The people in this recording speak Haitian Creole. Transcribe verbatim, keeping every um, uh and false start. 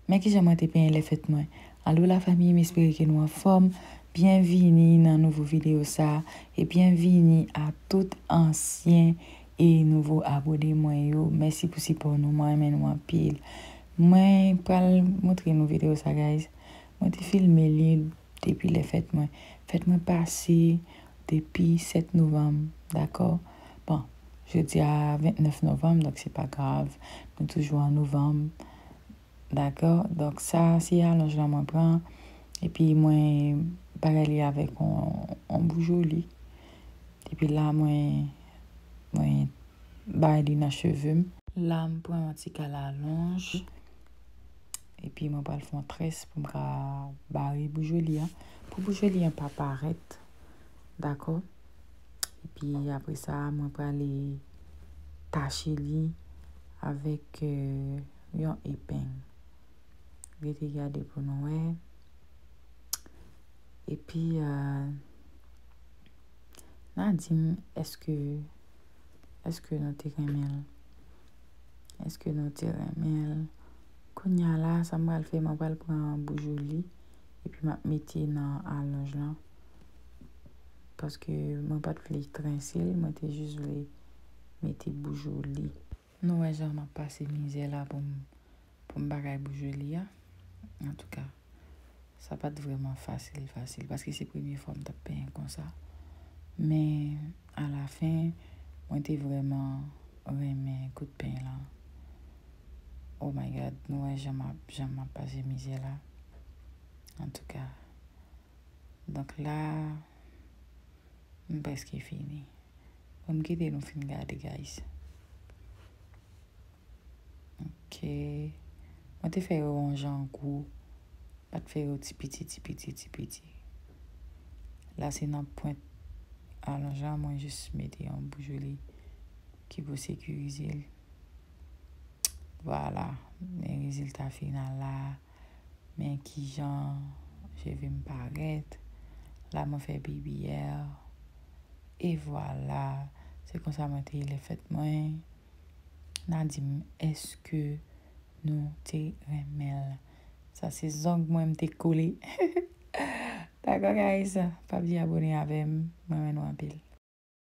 Men kijan mwen te penyen lè fèt mwen. Alo la fanmi, m espere ke nou anfòm. Byenvini nan nouvo videyo sa a, e byenvini a tout ansyen e nouvo abone mwen yo. Mèsi pou sipò nou, mwen renmen nou anpil. Mwen pral montre nou videyo sa, guys. Mwen te filme li depi lè fèt mwen. Fèt mwen pase depi sèt novanm, dakò? Bon, jodi a vennèf novanm, donk se pa grav. Nou toujou an novanm. Dakò? Donk, sa se alonj lan mwen pran. Epi mwen bagay li avèk on, on boujoli. Epi la, mwen, mwen bay li nan cheve m. La, m pran yon ti kal alonj. Epi mwen pral fè yon très pou m ka bare boujoli an. Pou boujoli an pa parèt. Dakò? Epi apre sa, mwen prale tache li avèk, euh, yon epeng. Rete gade pou nou wè. Epi, euh, n a di m, èske, èske nou te renmen l? Èske nou te renmen l? Kounye a la, sa m pral fè, mwen pral pran boujoli, epi m ap mete nan alonj lan. Paske mwen pa t vle trense l, mwen te jis vle mete boujoli. Nou wè jan m ap pase mizè la pou m, pou m bagay boujoli a. Antouka, sa pa t vrèman fasil, fasil, paske se premye fwa m t ap penyen konsa. Men, alafen, mwen te vrèman renmen kout peny lan. Oh my God, nou wè jan m ap, jan m ap pase mizè la. Antouka, donk la, m prèske fini. Bon, m kite nou fin gade, guys. Ok. Mwen te fè yo yon jan gwo. Pa t fè yo ti piti, ti piti, ti piti. La, se nan pwent alonj lan, mwen jis mete yon boujoli ki pou sekirize l. Vwala. Men rezilta final la. Men kijan cheve m parèt. La, mwen fè B B L. E vwala. Se konsa mwen te ye lè fèt mwen. N a di m, èske nou te renmen l? Sa se zong mwen m te kole. Dakò, guys? Pa bliye abone avè m. Mwen renmen nou anpil.